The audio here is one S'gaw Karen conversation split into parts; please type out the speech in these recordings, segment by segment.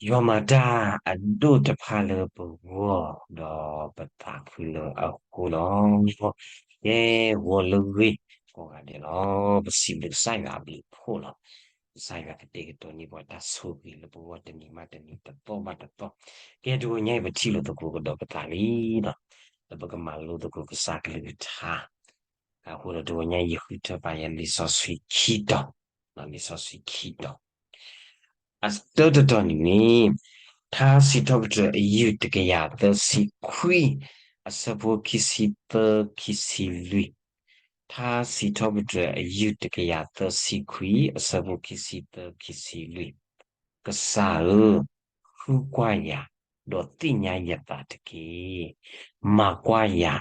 ယွၤမၤတၢ်အဒိၣ်တဖၣ်လၢပဂီၢ် ဒီးပသးခုလၢအဃိလီၤ. ကဲ, ဂီၤလၢဂ့ၤကိးဂၤဒဲးလီၤ. ပစံးဘျုးကစၢ်ယွၤအဘျုးအဖှိၣ်လီၤ. ကစၢ်ယွၤကတဲာ်ကတီၤန့ၢ်ပှၤတၢ်ဆိၣ်ဂ့ၤလၢပဂီၢ်တနံၤဘၣ်တနံၤ တသီဘၣ်တသီ. ကဲ, တဂီၤညါအံၤ ပထံၣ်လိာ်သကိးကဒီးပသးလံလီၤ. လၢပကမၤလိသကိးကစၢ်ကလုၢ်ကထါ အဃိဒီးတဂီၤညါအံၤ ယဃုထၢပာ်ယၤလံာ်စီဆှံခံတီၤ, လံာ်စီဆှံခံတီၤ. အတၢတတီၤန့ၣ်န့ၣ်, ထါစံးထီၣ်ပတြၢၤအယုၢ်တကယၤသၢဆံခွံ, အဆၢဖိခံဆံသၢ ခံဆံလွံၢ်. ထါစံးထီၣ်ပတြၢၤအယုၢ်တကယၤသၢဆံခွံ အဆၢဖိခံဆံသၢ ခံဆံလွံၢ်. ကစၢ်ဧၢ, ဃုကွၢ်ယၤ, ဒီးသ့ၣ်ညါယသးတက့ၢ်. မၤကွၢ်ယၤ,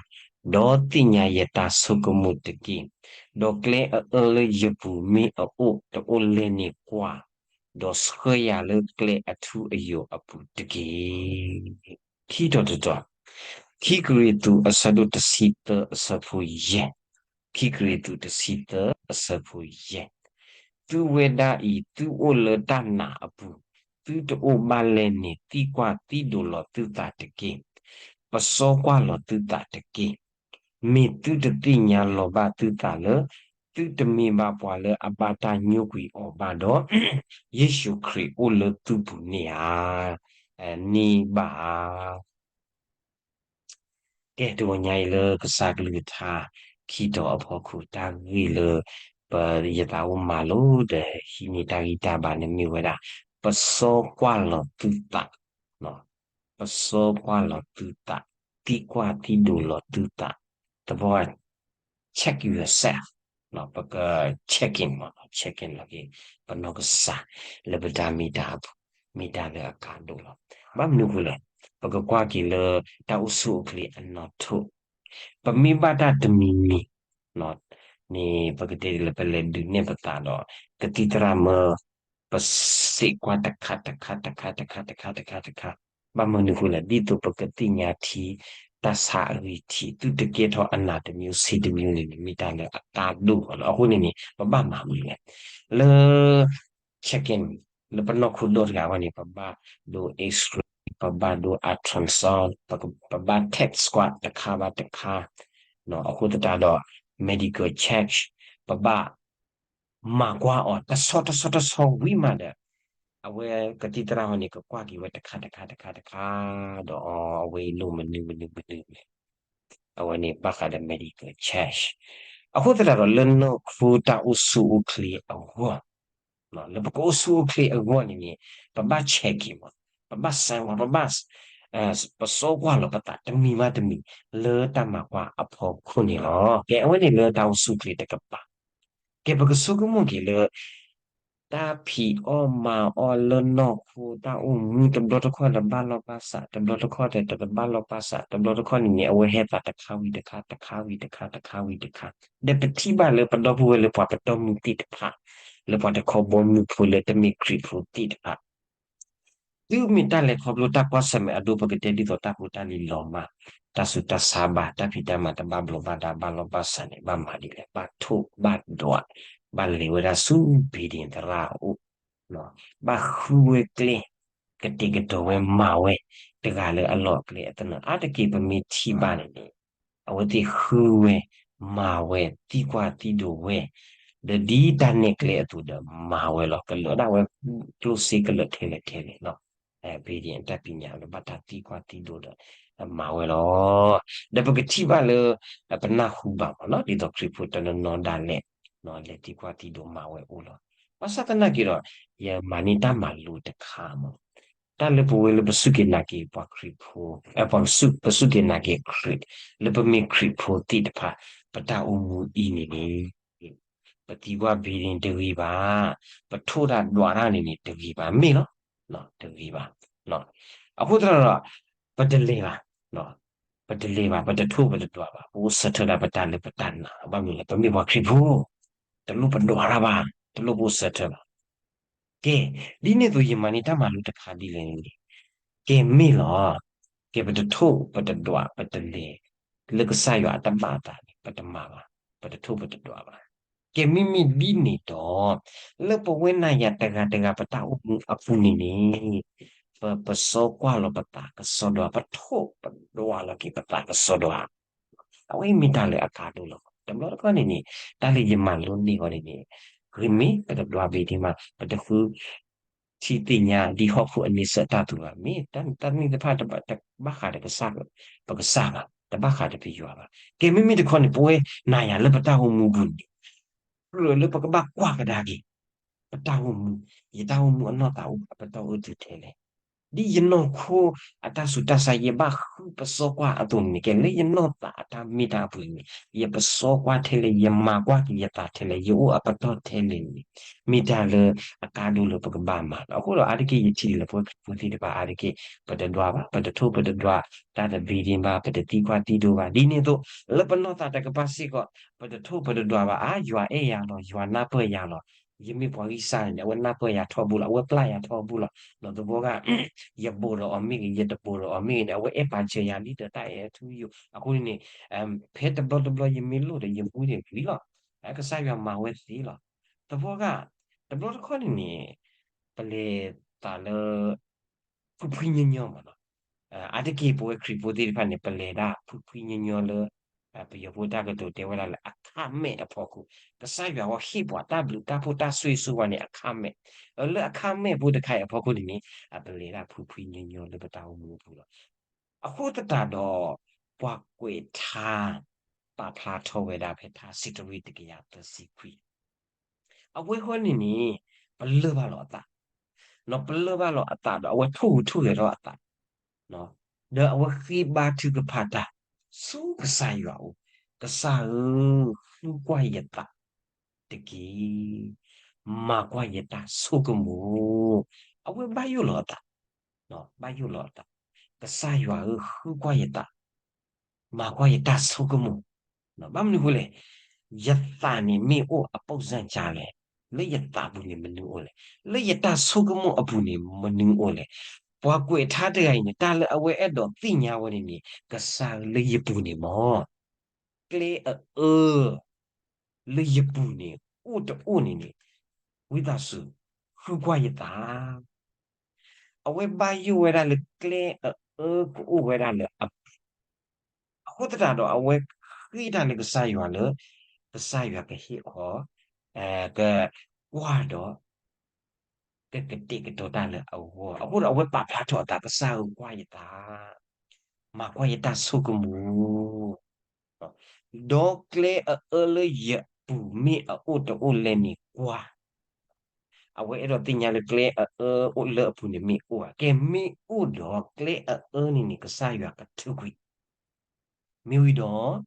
ဒီးသ့ၣ်ညါယတၢ်ဆိကမိၣ်တက့ၢ်. ဒီးကျဲအအၢလၢယပူၤမ့ၢ်အအိၣ်တအိၣ်လဲၣ်န့ၣ်ကွၢ်, ဒီးဆှၢယၤလၢကျဲအထူအယိာ်အပူၤတက့ၢ်. ခံတီၤတတီၤ, ခံကရံၣ်သူးအဆၢဒိၣ်တဆံသၢအဆၢဖိယဲၢ်, ခံကရံၣ်သူးတဆံသၢ အဆၢဖိယဲၢ်. သုဝဲဒၣ်အံၤ သုအိၣ်လၢတၢ်နာ်အပူၤ, သုတအိၣ်ဘၣ်လဲၣ်န့ၣ် သံကွၢ်သံဒိးလီၤသုသးတက့ၢ်. ပစီကွၢ်လီၤသုသးတက့ၢ်. မ့ၢ်သုတသ့ၣ်ညါလီၤဘၣ်သုသးလၢ သုတမ့ၢ်ဘၣ်ပှၤလၢအဘၣ်တၢ်ညိကွံာ်အီၤဘၣ်ဒီး, ယ့ၣ်ၡူးခရံာ်အိၣ်လၢသုပူၤန့ၣ်ဧါ. န့ၣ်ဘၣ်ဧါ. ကဲ, တဂီၤညါအံၤလၢကစၢ်ကလုၢ်ကထါ ခံတီၤအဖီခိၣ် တၢ်ဂ့ၢ်လၢ ပ, ယသးအိၣ်မၤလိဒီးဟံးန့ၢ်တၢ်ဂံၢ်တၢ်ဘါန့ၣ်မ့ၢ်ဝဲဒၣ် ပစီကွၢ်လီၤသုသး, ပစီကွၢ်လီၤသုသး, သံကွၢ်သံဒိးလီၤသုသး, သဘီ check yourself, ပက check in, check in လီၤက့ၤ ပနီၢ်ကစၢ် လၢပတၢ်မ့ၢ်တၢ်အပူၤ မ့ၢ်တၢ်လၢအကါဒိၣ်လီၤ. ဘၣ်မနုၤအဃိလဲၣ်, ပကကွၢ်က့ၤလၢတၢ်အိၣ်ဆူၣ်အိၣ်ချ့အနီၣ်ထိး, ပမ့ၢ်ဘၣ်တၢ်တမံၤမံၤ န့ၣ် ပကတဲဒ်လဲၣ်ပလဲၤဒုးနဲၣ်ပသးဒီး ကသံၣ်သရၣ်မၢ ပစံးကွၢ်တခါတခါတခါတခါတခါတခါတခါ, ဘၣ်မနုၤအဃိလဲၣ်, ဒ်သိးပကသ့ၣ်ညါထံ တၢ်ဆါအဂ့ၤထံ သုတကဲထီၣ်အနၢ်တမျိုး ဆံးတမျိုးန့ၣ်န့ၣ် မ့ၢ်တၢ်လၢအကါဒိၣ်လီၤ. အဃိန့ၣ်န့ၣ် ပဘၣ်မၤမနုၤလဲၣ်, လၢ check in လၢပနီၢ်ခိဒီတဂၤအဂီၢ်န့ၣ် ပဘၣ်ဒိ X-ray, ပဘၣ်ဒိ ultrasound, ပဘၣ် test ကွၢ်တခါဘၣ်တခါ, အဃိသတးဒီး medical check ပဘၣ် မၤကွၢ်အီၤ တဆီတဆီတဆီဝံၤမးဒီး အဝဲကသံၣ်သရၣ်ဟီန့ၣ် ကကွၢ်က့ၤဝဲတခါတခါတခါတခါ, ဒီးအဝဲအံၤလိၣ်မနုၤမနုၤမနုၤလဲၣ်, အဝဲန့ၣ်ဘၣ်ဃးဒီး medical check. အဃိသတးဒီးလၢနီၢ်ခိတၢ်အိၣ်ဆူၣ်အိၣ်ချ့အဂီၢ်, လၢပကအိၣ်ဆူၣ်အိၣ်ချ့အဂီၢ်န့ၣ်န့ၣ် ပဘၣ် check in မး, ပဘၣ် စဲဝါ ပဘၣ် ပစီကွၢ်လီၤပသးတမံၤဘၣ်တမံၤ လၢတၢ်မၤကွၢ်အဖီခိၣ်န့ၣ်လီၤ. ကဲ အဝဲန့ၣ်လၢတၢ်အိၣ်ဆူၣ်အိၣ်ချ့တကပၤ, ကဲ ပကဆိကမိၣ်က့ၤလၢ တၢ်ဖံးအီၣ်မၤအီၣ်လၢနီၢ်ခိတၢ်အိၣ်မူ တဘျီတခီၣ်တဘၣ်လီၢ်ဘၣ်စး တဘျီတခီၣ်တတဘၣ်လီၢ်ဘၣ်စး တဘျီတခီၣ်န့ၣ်န့ၣ် အဝဲဟဲသးတခါဝံၤတခါ တခါဝံၤတခါ တခါဝံၤတခါ, ဒီးပထံၣ်ဘၣ်လၢပဒီပုၢ်ဝဲၢ်လၢပှၤပတီၢ်မုၢ်သ့ၣ်တဖၣ် လၢပှၤတခီဘီမုၢ်ဖိလၢတမ့ၢ်ခရံာ်ဖိသ့ၣ်တဖၣ် သုမ့ၢ်တၢ်လဲၤခီဖျိတၢ်ကွၢ်ဆၢၣ်မဲာ်အဒိ ပကတဲဒ်သိးတၢ်ဖိတၢ်လံၤလီၤမၢ်, တၢ်ဆူးတၢ်ဆါဘၣ်, တၢ်ဖံးတၢ်မၤတဘၣ်ဘျီးဘၣ်ဒါဘၣ်လီၢ်ဘၣ်စးန့ၣ် ဘၣ်မၤဒ်လဲၣ်, ဘၣ်ထိၣ်ဘၣ်ဒွး, ဘၣ်လဲၤဝဲဒၣ်ဆူ building သရၣ်အအိၣ်, ဘၣ်ဃုဝဲကျဲ, ကတဲာ်ကတီၤဝဲမၤဝဲ, တဂၤလၢအလီၢ်အကျဲအသနၢၣ် အါတက့ၢ်ပမ့ၢ်ထံၣ်ဘၣ်န့ၣ်န့ၣ် အဝဲသ့ၣ်ဃုဝဲ, မၤဝဲ, သံကွၢ်သံဒိးဝဲ, ဒီးဒ်တၢ်နဲၣ်ကျဲအသိးဒီးမၤဝဲလီၤ. ကလၢာ်ဒၣ်ဝဲ ကျိၣ်စ့ကလၢာ်ထဲလဲၣ်ထဲလဲၣ်လီၤ. ပ့ၤဒံၣ်တၢ်ပညိၣ်လၢဘၣ်တၢ်သံကွၢ်သံဒိးဒီး မၤဝဲလီၤ. ဒီးပကထံၣ်ဘၣ်လၢ ပနၢ်ဟူဘၣ်မးလီၤ ဒ်သိးခရံာ်ဖိတနီၤနီၤဒၣ်လဲာ် လဲၤသံကွၢ်သံဒိးမၤဝဲအိၣ်လီၤ. ဘၣ်ဆၣ်သနာ်က့ဒီး ယမၤန့ၢ်တၢ်မၤလိတခါမး တၢ်လၢပဝဲလၢပစူၢ်က့ၤနာ်က့ၤပှၤခရံာ်ဖိ, ပှၤပစူၢ်, ပစူၢ်က့ၤနာ်က့ၤခရံာ်, လၢပမ့ၢ်ခရံာ်ဖိသ့ၣ်တဖၣ် ပတၢ်အိၣ်မူအံၤန့ၣ်န့ၣ် ပသံကွၢ် building တဂ့ၤဘၣ်, ပထိၣ်တၢ်ဒွးတၢ်န့ၣ်န့ၣ် တဂ့ၤဘၣ်, မ့ၢ်လီၤ. တဂ့ၤဘၣ်. အဃိသတးဒီး ပတလဲၤဘၣ်, ပတလဲၤဘၣ်, ပတထိၣ်ပတဒွးဘၣ်, ပအိၣ်ဆၢထၢၣ်ဒၣ်ပတၢ်လၢပတၢ်နာ်လီၤ. ဘၣ်မနုၤလဲၣ်, ပမ့ၢ်ပှၤခရံာ်ဖိ, တလိၣ်ပဒွးတၢ်ဘၣ်, တလိၣ်ပအိၣ်ဆၢထၢၣ်ဘၣ်. ကဲ, ဒ်န့ၣ်အသိးယမၤန့ၢ်တၢ်မၤလိတခါဒ်လဲၣ်န့ၣ်, ကဲမ့ၢ်လီၤ. ကဲ ပတထိၣ်ပတဒွးပတလဲၤ, လၢကစၢ်ယွၤအတဘၣ်အသးန့ၣ် ပတမၤဘၣ်, ပတထိၣ်ပတဒွးဘၣ်. ကဲ မ့မ့ၢ်ဒ်န့ၣ်ဒီး လၢပဝဲနၤယၤတဂၤတဂၤပတၢ်အိၣ်မူအပူၤန့ၣ်န့ၣ်, ပ ပစီကွၢ်လီၤပသးကစီဒီဧါ, ပထိၣ်ပဒွးလီၤက့ၤပသးကစီဒီဧါ. အဝဲမ့ၢ်တၢ်လၢအကါဒိၣ်လီၤ. တဘျီတခီၣ်န့ၣ်န့ၣ် တၢ်လၢယမၤလိန့ၢ်အီၤန့ၣ်န့ၣ် ဂ့ၤမ့ၢ်ပတဒွးဘၣ်ဒံးမး ပတဃု ထံၣ်သ့ၣ်ညါဒ်ဟီၣ်ခိၣ်အန့ဆၢၣ်တၢ်သိးဘၣ်, မ့ၢ်တၢ်သ့ၣ်တဖၣ်တဘၣ်ဃးဒီးကစၢ် ပကစၢ်ဘၣ်, တဘၣ်ဃးဒီးပယွၤဘၣ်. ကဲ မ့မ့ၢ်တခီန့ၣ် ပဝဲနၤယၤလၢပတၢ်အိၣ်မူပူၤန့ၣ် ကြၢးလၢပကဘၣ်ကွၢ်ကဒါက့ၤ ပတၢ်အိၣ်မူ, ယတၢ်အိၣ်မူအနီၢ်သးအိၣ်အပတီၢ်အိၣ်တုၤထဲလဲၣ်. ဒ်ယနီၢ်ခိအတၢ်ဆူးတၢ်ဆါ ယဘၣ်ဃုပစီကွၢ်အသိးန့ၣ် ကဲလၢယနီၢ်သးအတၢ်မ့ၢ်တၢ်အပူၤန့ၣ် ယပစီကွၢ်ထဲလဲၣ်, ယမၤကွၢ်က့ၤယသးထဲလဲၣ်, ယအိၣ်အပတီၢ်ထဲလဲၣ်န့ၣ် မ့ၢ်တၢ်လၢအကါဒိၣ်လၢပကဘၣ်မၤလီၤ. အဃိဒီးအါတက့ၢ်ယထံၣ်လၢပဝဲခရံာ်ဖိသ့ၣ်တဖၣ်အါတက့ၢ် ပတဒွးဘၣ်, ပတထိၣ်ပတဒွးတၢ်တဘ့ၣ်ဒံးဘၣ်, ပတသံကွၢ်သံဒိးဘၣ်. ဒ်န့ၣ်အသိး လၢပနီၢ်သးတကပၤစ့ၢ်ကီး ပတထိၣ်ပတဒွးဘၣ် အါ ယွၤအဲၣ်ယၤလီၤ, ယွၤနၢ်ပၢၢ်ယၤလီၤ. ယမ့ၢ်ပှၤဂံၢ်စၢ်န့ၣ် အဝဲနၢ်ပၢၢ်ယၤထီဘိလီၤ, အဝဲပျၢ်ယၤထီဘိလီၤ. ဒီးသဝီဂၤ ယဘူးဒီးအီၤမ့ၢ်ဂ့ၤ ယတဘူးဒီးအီၤမ့ၢ်ဂ့ၤန့ၣ် အဝဲအဲၣ်ပာ်စၢၤယၤလံဒီးတၢ်အဲၣ်အထူအယိာ်. အဃိန့ၣ်န့ၣ် ဖဲတဘျီတဘျီယမ့ၢ်လိၣ်ဒီးယမူန့ၣ်ဝံၤလီၤ. ကစၢ်ယွၤမၤဝဲသ့လီၤ. သဝီဂၤ တဘျီတခီၣ်န့ၣ်န့ၣ် ပလဲၤသးလၢ ဖှံဖှံညီညီမးနီၤ. အါတက့ၢ်ပဝဲခရံာ်ဖိသ့ၣ်တဖၣ်န့ၣ် ပလဲၤဒၣ်ဖှံဖှံညီညီလၢ ပယီၤဖိတၢ်ကတိၤတဲဝဲဒၣ်လၢအခါမဲာ်အဖီခိၣ်, ကစၢ်ယွၤဟ့ၣ်ပှၤတၢ်ဘျုးတၢ်ဖှိၣ်တၢ်ဆိၣ်ဂ့ၤဆိၣ်ဝါန့ၣ် အခါမဲာ်, လၢအခါမဲာ်ဖိတခါအံၤအဖီခိၣ်န့ၣ်န့ၣ် ပလဲၤဒၣ်ဖှံဖှံညီညီလၢပတၢ်အိၣ်မူအပူၤလီၤ. အဃိသတးဒီး ပှၤကွဲးထါ ပာ်ဖျါထီၣ်ဝဲဒၣ်ဖဲထါစံးထီၣ်ပတြၢၤတကယၤသၢဆံခွံ အဝဲဃီန့ၣ်န့ၣ် ပလၢၢ်ဘၣ်လီၤအသး, ပလၢၢ်ဘၣ်လီၤအသးဒီး အဝဲထိၣ်ဟူးထိၣ်ဂဲၤထီၣ်အသး, ဒီးအဝဲဃ့ဘါထုကဖၣ်တၢ် ဆူကစၢ်ယွၤအအိၣ်, ကစၢ်ဧၢ, ဃုကွၢ်ယသးတက့ၢ်, မၤကွၢ်ယတၢ်ဆိကမိၣ်, အဝဲဘၣ်ယိၣ်လီၤအသး, ဘၣ်ယိၣ်လီၤအသး, ကစၢ်ယွၤဧၢ, ဃုကွၢ်ယသး မၤကွၢ်ယတၢ်ဆိကမိၣ်, ဘၣ်မနုၤအဃိလဲၣ်, ယသးန့ၣ်မ့ၢ်အိၣ်အ ပုံစံ ကၢ်လဲၣ်, လၢယသးပူၤန့ၣ်မနုၤအိၣ်လဲၣ်, လၢယတၢ်ဆိကမိၣ်အပူၤန့ၣ်မနုၤအိၣ်လဲၣ်. ပှၤကွဲးထါတဂၤအံၤန့ၣ် တၢ်လၢအဝဲအဲၣ်ဒိးသ့ၣ်ညါဝဲန့ၣ်န့ၣ် ကစၢ်လၢယပူၤန့ၣ်မ့ၢ် ကျဲအအၢ လၢယပူၤန့ၣ် အိၣ်တအိၣ်န့ၣ်န့ၣ် ဝံသးစူၤ ဃုကွၢ်ယသး အဝဲဘၣ်ယိၣ်ဝဲဒၣ်လၢကျဲအအၢကအိၣ်ဝဲဒၣ်လၢအပူၤ, အဃိသတးဒီးအဝဲဃ့တၢ်လၢကစၢ်ယွၤလၢ ကစၢ်ယွၤကဟ့ၣ်အီၤ ကကွၢ်ဒီး ကကတဲာ်ကတီၤတၢ်လၢအဂီၢ်, အဃိဒီးအဝဲပာ်ဖျါထီၣ်အသး ကစၢ်ဧၢကွၢ်ယသး, မၤကွၢ်ယတၢ်ဆိကမိၣ် ဒီးကျဲအအၢလၢယပူၤမ့ၢ်အအိၣ်တအိၣ်လဲၣ်န့ၣ်ကွၢ်, အဝဲအဲၣ်ဒိးသ့ၣ်ညါလၢကျဲအအၢအိၣ်လၢအပူၤန့ၣ်မ့ၢ်အိၣ်ဧါ, ကဲမ့ၢ်အိၣ်ဒီးကျဲအအၢန့ၣ်န့ၣ် ကစၢ်ယွၤကထုးကွံာ် မ့ၢ်ဝံၤ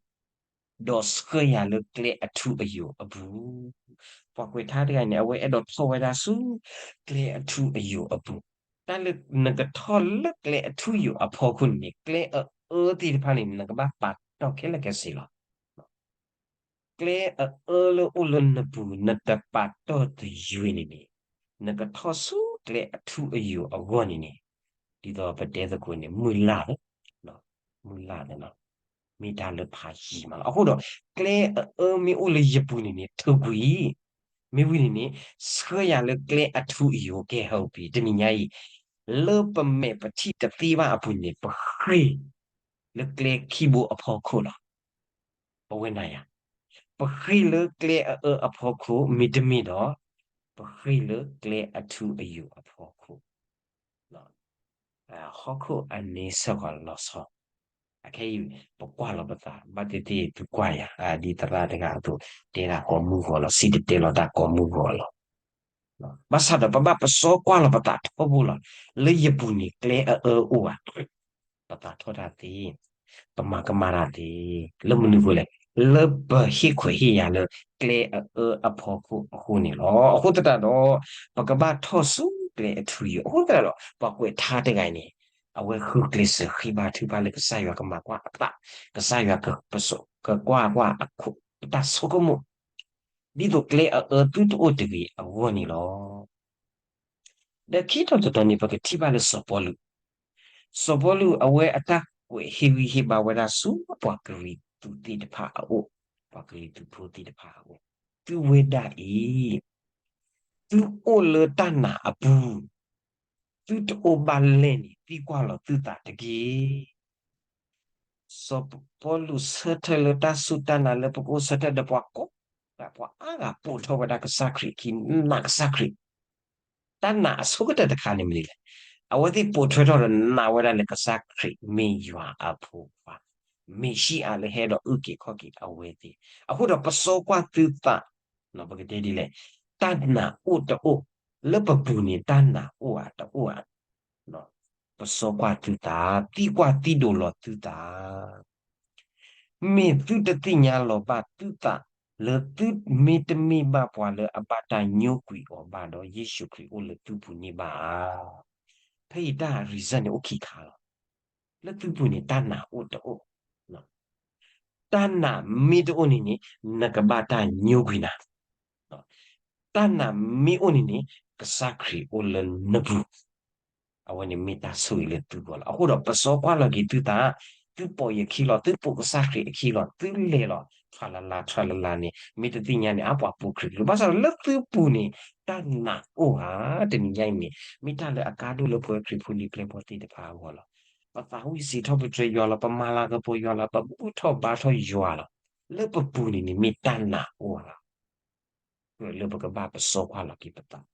ဒီး ဒီးဆှၢယၤလၢကျဲအထူအယိာ်အပူၤ, ပှၤကွဲးထါတဂၤန့ၣ် အဝဲအဲၣ်ဒိးထီၣ်ဝဲဒၣ်ဆူ ကျဲအထူအယိာ်အပူၤ, တၢ်လၢနကထီၣ်လၢကျဲအထူအယိာ်အဖီခိၣ်န့ၣ်န့ၣ် ကျဲအအၢသ့ၣ်တဖၣ်န့ၣ် နကဘၣ်ပာ်တီၢ်ခဲလၢာ်ခဲဆ့လီၤ. ကျဲအအၢလၢအိၣ်လၢနပူၤ နတပာ်တီၢ်တယွဲၢ်န့ၣ်န့ၣ်, နကထီၣ်ဆူကျဲအထူအယိာ်အဂီၢ်န့ၣ်န့ၣ်, ဒ်သိးပတဲသကိးန့ၣ် မုၢ်လၢ်လၢ, မုၢ်လၢ်လၢ, မ့ၢ်တၢ်လၢဖးယံၤမးလီၤ. အဃိဒီး ကျဲအအၢမ့ၢ်အိၣ်လၢယပူၤန့ၣ်န့ၣ် ထုးကွံာ်, မ့ၢ်ဝံၤန့ၣ်န့ၣ် ဆှၢယၤလၢကျဲအထူအယိာ် ကဲ ဟဲပံၤ တနံၤညါအံၤ လၢပမဲာ်ပထံၣ်တသ့ဘၣ်အပူၤန့ၣ် ပဃ့ၢ် လၢကျဲခံဘိအဖီခိၣ်လီၤ. ပဝဲနၤယၤ, ပဃ့ၢ်လၢကျဲအအၢအဖီခိၣ် မ့တမ့ၢ်ဒီး ပဃ့ၢ်လၢကျဲအထူအယိာ်အဖီခိၣ်, ဟီၣ်ခိၣ်အန့ဆၢၣ်ကီးလီၤဆီ, အခဲအံၤ ပကွၢ်လီၤပသး ဘၣ်သ့ၣ်သ့ၣ်သုကွၢ်ယၤ ဒ်သရၣ်တဂၤအသိး တဲဒၣ်ကိးမုၢ်ဂီၤလီၤ စံၣ်တဲၤတဲလီၤတၢ်ကိးမုၢ်ဂီၤလီၤ. ဘၣ်ဆၣ်ဒီးပဘၣ်ပစီကွၢ်လီၤပသးထီဘိလီၤ. လၢယပူၤန့ၣ် ကျဲအအၢအိၣ်ဧါ, ပသးထီၣ်တၢ်သ့, ပမၤကမၣ်တၢ်သ့, လၢမနုၤအဃိလဲၣ်, လၢပဟ့ၣ်ခွဲးဟ့ၣ်ယာ်လၢကျဲအအၢအဖီခိၣ်အဃိန့ၣ်လီၤ. အဃိသတးဒီး ပကဘၣ်ထီၣ်ဆူကျဲအထူအယိာ်, အဃိသတးဒီး ပှၤကွဲးထါတဂၤအံၤန့ၣ် အဝဲဃုကျဲးစၢးဃ့ဘါထုကဖၣ်လၢကစၢ်ယွၤကမၤကွၢ်အသး, ကစၢ်ယွၤကကွၢ်ကွၢ်အခိၣ် ပတၢ်ဆိကမိၣ် ဒ်သိးကျဲအအၢသုတအိၣ်တဂ့ၤအဂီၢ်န့ၣ်လီၤ. ဒီးခံတီၤတတီၤန့ၣ် ပကထံၣ်ဘၣ်လၢစီၤပီလူး, စီၤပီလူးအဝဲအတၢ်ကွဲးဟ့ၣ်ဂံၢ်ဟ့ၣ်ဘါဝဲဒၣ်ဆူပှၤကရံၣ်သူးသ့ၣ်တဖၣ်အအိၣ်, ပှၤကရံၣ်သူးဖိသ့ၣ်တဖၣ်အအိၣ်, သုဝဲဒၣ်အံၤ သုအိၣ်လၢတၢ်နာ်အပူၤ, သုတအိၣ်ဘၣ်လဲၣ်န့ၣ် သံကွၢ်လီၤသုသးတက့ၢ်. စီၤပီလူးဆၢထၢၣ်လၢတၢ်စူၢ်တၢ်နာ်လၢပကအိၣ်ဆၢထၢၣ်ဒီးပှၤကိးဂၤ ပှၤအါဂၤပိာ်ထွဲဝဲဒၣ်ကစၢ်ခရံာ်အခံ နာ်ကစၢ်ခရံာ် တၢ်နာ်အဆိကတၢၢ်တခါန့ၣ်မနုၤလဲၣ်. အဝဲသ့ၣ်ပိာ်ထွဲထီၣ်ဒီးနာ်ဝဲဒၣ်လၢကစၢ်ခရံာ်မ့ၢ်ယွၤအဖိခွါ, မ့ၢ်ၡံအၤလၢဟဲဒီးအုၣ်က့ၤခီၣ်က့ၤအဝဲသ့ၣ်. အဃိဒီးပစီကွၢ်သုသး, ပကတဲဒ်လဲၣ်, တၢ်နာ်အိၣ်တအိၣ်, လၢပပူၤန့ၣ် တၢ်နာ်အိၣ်ဧါတအိၣ်ဧါ ပစီကွၢ်သုသး, သံကွၢ်သံဒိးလီၤသုသး. မ့ၢ်သုတသ့ၣ်ညါလီၤဘၣ်သုသး လၢသုမ့တမ့ၢ်ဘၣ်ပှၤလၢအဘၣ်တၢ်ညိကွံာ်အီၤဘၣ်ဒီး ယ့ၣ်ၡူးခရံာ်အိၣ်လၢသုပူၤန့ၣ်ဘၣ်ဧါ. ဖဲအံၤတၢ် reason န့ၣ်အိၣ်ခံခါလီၤ. လၢသုပူၤန့ၣ် တၢ်နာ်အိၣ်တအိၣ်, တၢ်နာ်မ့ၢ်တအိၣ်န့ၣ်န့ၣ် နကဘၣ်တၢ်ညိကွံာ်နၤ, တၢ်နာ်မ့ၢ်အိၣ်န့ၣ်န့ၣ် ကစၢ်ခရံာ်အိၣ်လၢနပူၤ. အဝဲန့ၣ်မ့ၢ်တၢ်ဆိၣ်ဂ့ၤလၢသုဂီၢ်လီၤ. အဃိဒီးပစီကွၢ်လီၤက့ၤသုသး, သုပိာ်ယခံလီၤ, သုပိာ်ကစၢ်ခရံာ်အခံလီၤ, သုလဲၤလီၤ ထြၣ်လၢ်လၢ် ထြၣ်လၢ်လၢ်န့ၣ် မ့ၢ်တသ့ၣ်ညါန့ၣ် အါပှၤပိာ်ခရံာ်ကလုာ်, ဘၣ်ဆၣ်ဒီးလၢသုပူၤန့ၣ် တၢ်နာ်အိၣ်ဧါ. တနံၤညါအံၤန့ၣ် မ့ၢ်တၢ်လၢအကါဒိၣ်လၢပဝဲခရံာ်ဖိလံၤပျဲၢ်ဖိသ့ၣ်တဖၣ်အဂီၢ်လီၤ. ပသးဝံၣ်စံးထီၣ်ပတြၢၤယွၤလီၤ, ပမၤလၤကပီၤယွၤလီၤ, ပဘူၣ်ထီၣ်ဘါထီၣ်ယွၤလီၤ. လၢပပူၤန့ၣ်န့ၣ် မ့ၢ်တၢ်နာ်အိၣ်ဧါ. ကြၢးလၢပကဘၣ်ပစီကွၢ်လီၤက့ၤပသး,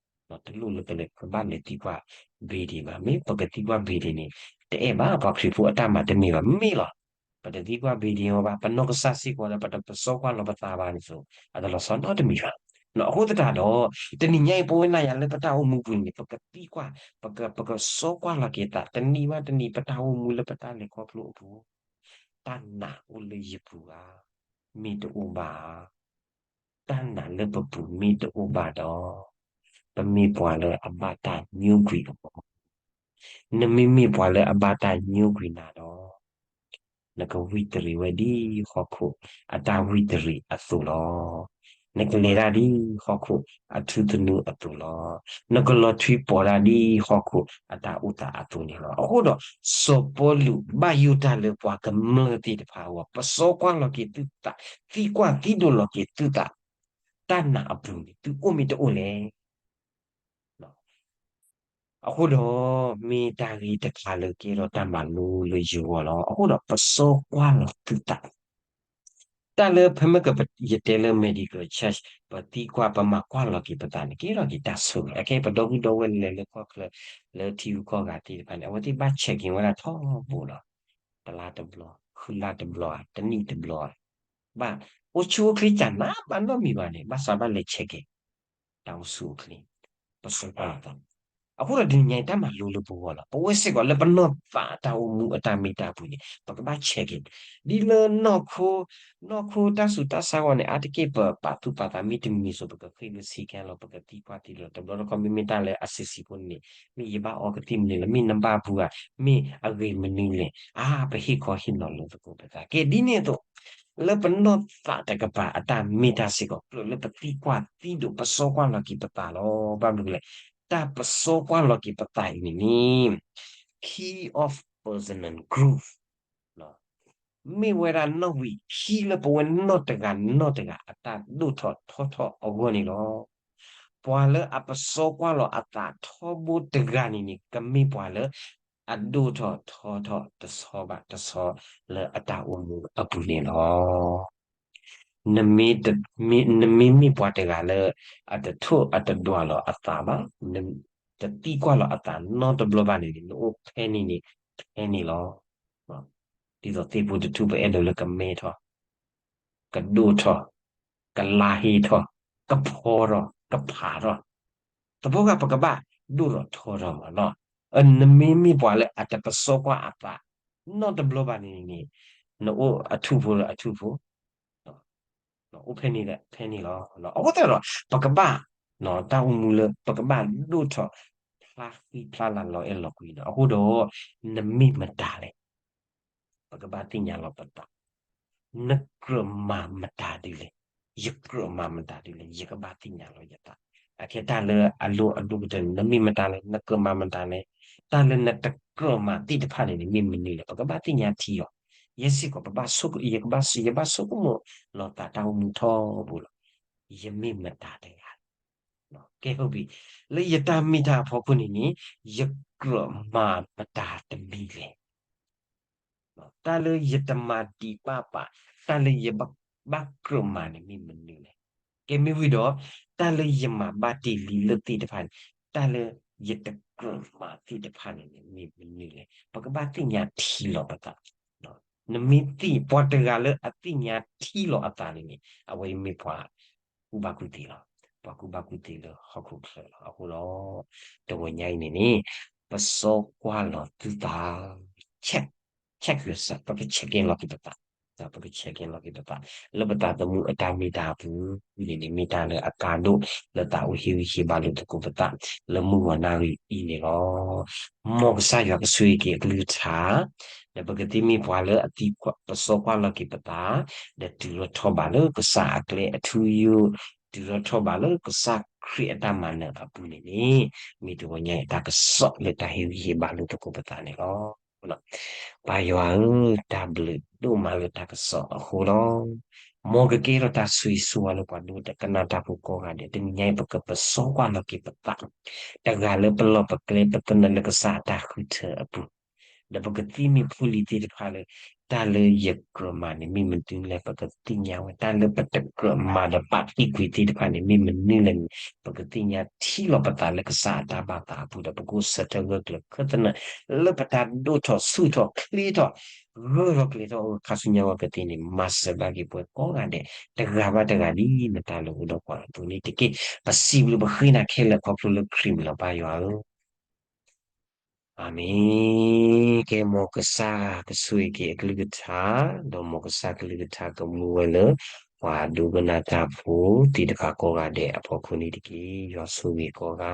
တလိၣ်လၢပလဲၤ ပကဘၣ်လဲၤသံကွၢ်ဘ့ၣ်ဒ့ၣ်ဘၣ်. မ့ၢ်ပကသံကွၢ်ဘ့ၣ်ဒ့ၣ်န့ၣ် တအဲၣ်ဘၣ်ပှၤခရံာ်ဖိအတၢ်မၤတမ့ၢ်ဘၣ်, မ့ၢ်လီၤ. ပတသံကွၢ်ဘ့ၣ်ဒ့ၣ်အီၤဘၣ်, ပနီၢ်ကစၢ်စ့ၢ်ကီးဒီး ပတပစီကွၢ်လီၤပသးဘၣ်န့ၣ်သိး အတလီၤဆီနီတမံၤဘၣ်. အဃိသတးဒီး တနံၤညါအံၤ ပဝဲနၤယၤလၢပတၢ်အိၣ်မူပူၤန့ၣ် ပကသံကွၢ်, ပက, ပကစီကွၢ်လီၤက့ၤသး တနံၤဘၣ်တနံၤ ပတၢ်အိၣ်မူလၢပတၢ်လဲၤခီဖျိအပူၤ, တၢ်နာ်အိၣ်လၢယပူၤဧါ, မ့ၢ်တအိၣ်ဘၣ်ဧါ. တၢ်နာ်လၢပပူၤမ့ၢ်တအိၣ်ဘၣ်ဒီး ပမ့ၢ်ပှၤလၢအဘၣ်တၢ်ညိကွံာ်အီၤ, နမ့မ့ၢ်ပှၤလၢအဘၣ်တၢ်ညိကွံာ်နၤဒီး နကဝံၣ်တရံးဝဲဒ်ဟီၣ်ခိၣ်အတၢ်ဝံၣ်တရံးအသိးလီၤ. နကလဲၤတၢ်ဒ်ဟီၣ်ခိၣ်အထူသနူအသိးလီၤ. နကလီၤထွံပီၤတၢ်ဒ်ဟီၣ်ခိၣ်အတၢ်အိၣ်သးအသိးန့ၣ်လီၤ. အဃိဒီး စီၤပီလူးဘၣ်ယိၣ်တၢ်လၢပှၤကမျၢၢ်သ့ၣ်တဖၣ်အဂီၢ်, ပစီကွၢ်လီၤက့ၤသုသး, သံကွၢ်သံဒိးလီၤက့ၤသုသး, တၢ်နာ်အပူၤန့ၣ် သုအိၣ်မ့ၢ်တအိၣ်လဲၣ်. အဃိဒီး မ့ၢ်တၢ်ဂ့ၢ်တခါလၢကဲထီၣ်တၢ်မၤလိလၢယဂီၢ်လီၤ. အဃိဒီးပစီကွၢ်လီၤသုသး, တၢ်လၢဖဲမ့ၢ်ကယတဲလၢ medical church ပသံကွၢ်ပမၤကွၢ်လီၤက့ၤပသးန့ၣ် ကဲထီၣ်က့ၤတၢ်ဆိၣ်ဂ့ၤ. အခဲအံၤပဒီပုၢ်ဒီဝဲၢ်လဲၤလၢကီၢ်ချၢ လၢထံဂုၤကီၢ်ဂၤသ့ၣ်တဖၣ်န့ၣ် အဝဲသ့ၣ်ဘၣ် check in ဝဲဒၣ်ထီဘိလီၤ. တလါတဘျီ, ဃုလါတဘျီ, တနံၣ်တဘျီ, ဘၣ်အိၣ်ဆူၣ်အိၣ်ချ့ကနၣ်ဘၣ်နီတမံၤဘၣ်န့ၣ် ဘၣ်စးဘၣ်လဲၤ check in တၢ်အိၣ်ဆူၣ်အိၣ်ချ့, ပစီကွၢ်လီၤသး. အဃိဒီးတနံၤညါအံၤတၢ်မၤလိလၢပဂီၢ်လီၤ. ပဝဲစ့ၢ်ကီးလၢပနီၢ်သးတၢ်အိၣ်မူအတၢ်မ့ၢ်တၢ်ပူၤန့ၣ် ပကဘၣ် check in ဒ်လၢနီၢ်ခိ, နီၢ်ခိတၢ်ဆူးတၢ်ဆါဂီၢ်န့ၣ် အါတက့ၢ်ပပာ်သူၣ်ပာ်သးမ့ၢ်တမံၤစိၤ ပကဃ့ၢ်လၢဆံးကဲလီၤ ပကသံကွၢ်သံဒိး တဘျီတခီၣ်မ့မ့ၢ်တၢ်လၢအဆံးဆံးဖိန့ၣ် မ့ၢ်ယဘၣ်အီကသံၣ်မနုၤလဲၣ်, မ့ၢ်နဘၣ်ဘူးဧါ, မ့ၢ်အဂ့ၢ်မနုၤလဲၣ်, အါ ပဟ့ၣ်ခီဟ့ၣ်နီၤလိာ်သကိးပသး. ကဲဒ်န့ၣ်အသိး လၢပနီၢ်သးတကပၤအတၢ်မ့ၢ်တၢ်စ့ၢ်ကီး ကြၢးလၢပသံကွၢ်သံဒိး ပစီကွၢ်လီၤက့ၤပသးလီၤ. ဘၣ်မနုၤလဲၣ်, တၢ်ပစီကွၢ်လီၤက့ၤပသးအံၤန့ၣ်န့ၣ် key of personal growth မ့ၢ်ဝဲဒၣ်နီၣ်ဝံာ်ခံလၢပဝဲနီၢ်တဂၤနီၢ်တဂၤအတၢ်ဒိၣ်ထီၣ်ထီထီၣ်အဂီၢ်န့ၣ်လီၤ. ပှၤလၢအပစီကွၢ်လီၤအသးထီဘိတဂၤန့ၣ်န့ၣ် ကမ့ၢ်ပှၤလၢ အဒိၣ်ထီၣ်ထီထီၣ်တဆီဘၣ်တဆီလၢအတၢ်အိၣ်မူအပူၤန့ၣ်လီၤ. နမ့မ့ၢ်ပှၤတဂၤလၢ အတထိၣ်အတဒွးလီၤအသးဘၣ်, တသံကွၢ်လီၤအသးနီတဘျီဘၣ်န့ၣ်န့ၣ် နအိၣ်ဖဲန့ၣ်န့ၣ် ဖဲန့ၣ်လီၤ. ဒ်သိးသ့ၣ်ဖိတထူၣ် ပအဲၣ်ဒိးလၢကမဲထီၣ်, ကဒိၣ်ထီၣ်, ကလါဟ့ထီၣ်, ကဖီထီၣ်, ကဖးထီၣ်, သပှၢ်ကပကဘၣ်ဒိၣ်ထီၣ်ထီထီၣ်မးနီၤ. နမ့မ့ၢ်ပှၤလၢအတပစီကွၢ်အသး နီတဘျီဘၣ်န့ၣ်န့ၣ် နအိၣ်အထူၣ်ဖိလၢအထူၣ်ဖိ, အိၣ်ဖဲန့ၣ်လၢဖဲန့ၣ်လီၤ. အဃိသတးဒီး ပကဘၣ် တၢ်အိၣ်မူလၢ ပကဘၣ်ဒိၣ်ထီၣ် ဖျါဃံဖျါလၤလီၤအဲၣ်လီၤကွံန့ၣ်လီၤ. အဃိဒီး နမ့ၢ်မတၤလဲၣ် ပကဘၣ်သ့ၣ်ညါလီၤပသး, နကြၢးမၤမတၤဒ်လဲၣ်, ယကြၢးမၤမတၤဒ်လဲၣ်, ယကဘၣ်သ့ၣ်ညါလီၤယသး. အခဲတၢ်လၢအလိၣ်အဒိၣ်ကတၢၢ်န့ၣ် နမ့ၢ်မတၤလဲၣ်, နကြၢးမၤမတၤလဲၣ်, တၢ်လၢနတကြၢးမၤသ့ၣ်တဖၣ်န့ၣ်န့ၣ် မ့ၢ်မနုၤလဲၣ်, ပကဘၣ်သ့ၣ်ညါထံအီၤ. ယဲစ့ၢ်ကီး ပဘၣ်ဆိက, ယကဘၣ်, ယဘၣ်ဆိကမိၣ်လီၤသးတၢ်အိၣ်မူထီဘိလီၤ. ယမ့ၢ်မတၤတဂၤ ကဲ ဟုတ်ပြီ, လၢယတၢ်မ့ၢ်တၢ်အဖီခိၣ်န့ၣ်န့ၣ် ယ တၢ်လၢယကြၢးမၤပတၢ်တမံၤလဲၣ်. တၢ်လၢယတမၤဒံးဘၣ်ပာ်, တၢ်လၢယဘၣ်ကြၢးမၤန့ၣ်မ့ၢ်မနုၤလဲၣ်. ကဲမ့ၢ်ဝံၤဒီး, တၢ်လၢယမၤဘၣ်တ့ၢ်လံလၢသ့ၣ်တဖၣ်န့ၣ်, တၢ်လၢယတကြၢးမၤသ့ၣ်တဖၣ်န့ၣ်န့ၣ် မ့ၢ်မနုၤလဲၣ်. ပကဘၣ်သ့ၣ်ညါထံလီၤပသး. နမ့ၢ်သ့ၣ်ပှၤတဂၤလၢအသ့ၣ်ညါထံလီၤအသးန့ၣ်န့ၣ်, အဝဲအံၤမ့ၢ်ပှၤကူၣ်ဘၣ်ကူၣ်သ့လီၤ. ပှၤကူၣ်ဘၣ်ကူၣ်သ့လၢဟီၣ်ခိၣ်ချၢလီၤ. အဃိဒီး တဂီၤညါအံၤန့ၣ်န့ၣ်, ပစီကွၢ်လီၤသုသး, check, check yourself, ပက check in လီၤက့ၤပသး, ပက check in လီၤက့ၤပသး, လၢပသးသမူအတၢ်မ့ၢ်တၢ်အပူၤန့ၣ်န့ၣ် မ့ၢ်တၢ်လၢအကါဒိၣ်လၢသးအိၣ်ဟ့ၣ်ဂံၢ်ဟ့ၣ်ဘါလိာ်သကိးပသး လၢမုၢ်ဂီၤနၣ်ရံၣ်အံၤန့ၣ်လီၤ. မ်ကစၢ်ယွၤကဆိၣ်ဂ့ၤက့ၤအကလုၢ်ကထါ, ဒီးပကသ့မ့ၢ်ပှၤလၢအသံ, ပစီကွၢ်လီၤက့ၤပသး, ဒီးတုၤထီၣ်ထီၣ်ဘးလၢကစၢ်အကျဲအထူအယိာ်, တုၤထီၣ်ထီၣ်ဘးလၢကစၢ်ခရံာ်အတၢ်မၤနၢၤအပူၤန့ၣ်န့ၣ်, မ့ၢ်တဂီၤညါအံၤတၢ်ကစီၣ်လၢတၢ်ဟ့ၣ်ဂံၢ်ဟ့ၣ်ဘါလိာ်သကိးပသးန့ၣ်လီၤ. ပၢ်ယွၤဧၢ, တၢ်ဘျုးဒိၣ်မးလၢတၢ်ကစီၣ်အဃိလီၤ. မ်ကကဲထီၣ်တၢ်ဆိၣ်ဂ့ၤဆိၣ်ဝါလၢပှၤဒိကနၣ်တၢ်ဖိကိးဂၤဒဲး, တနံၤညါအံၤ ပကပစီကွၢ်လီၤက့ၤပသး, တဂၤလၢပလီၢ်ပကျဲပသနၢၣ်လၢကစၢ်အတၢ်ဃုထၢအပူၤ, ဒီးပကသ့မ့ၢ်ဖိလံၤသ့ၣ်တဖၣ်လၢ တၢ်လၢယကြၢးမၤန့ၣ် မ့ၢ်မနုၤလဲၣ် ပကသ့ၣ်ညါဝဲ, တၢ်လၢပတကြၢးမၤဒီးပာ်တံာ်ကွံာ်သ့ၣ်တဖၣ်န့ၣ် မ့ၢ်မနုၤလဲၣ်န့ၣ် ပကသ့ၣ်ညါထံလီၤပသးလၢကစၢ်အတၢ်ဘၣ်သးအပူၤ ဒီးပကအိၣ်ဆၢထၢၣ်ဂၢၢ်ကျၢၤခၢၣ်သနၢၣ် လၢပတၢ်ဒိၣ်ထီၣ်ဆူၣ်ထီၣ်ချ့ထီၣ် ဂၢၢ်ထီၣ်ကျဲၤထီၣ်အဂီၢ် ခါဆူညါဝဲကသ့န့ၣ် မၤစၢၤဘၣ်က့ၤပှၤကိးဂၤဒဲး တဂၤဘၣ်တဂၤဒ် နတၢ်လၢအိၣ်ဒီးပှၤအသိးန့ၣ်တက့ၢ်. ပစံးဘျုးပဃ့နၤခဲလၢာ်ခီဖျိလၢခရံာ်မံၤလီၤ ပၢ်ယွၤဧၢ. အၤမ့ၣ်. ကဲ မ်ကစၢ်ကဆိၣ်ဂ့ၤက့ၤအကလုၢ်ကထါ, ဒီးမ်ကစၢ်ကလုၢ်ကထါကမူဝဲလၢ ပှၤဒိကနၣ်တၢ်ဖိသ့ၣ်တဖၣ်ကိးဂၤဒဲးအဖီခိၣ်န့ၣ်တက့ၢ်. ယွၤဆိၣ်ဂ့ၤကိးဂၤ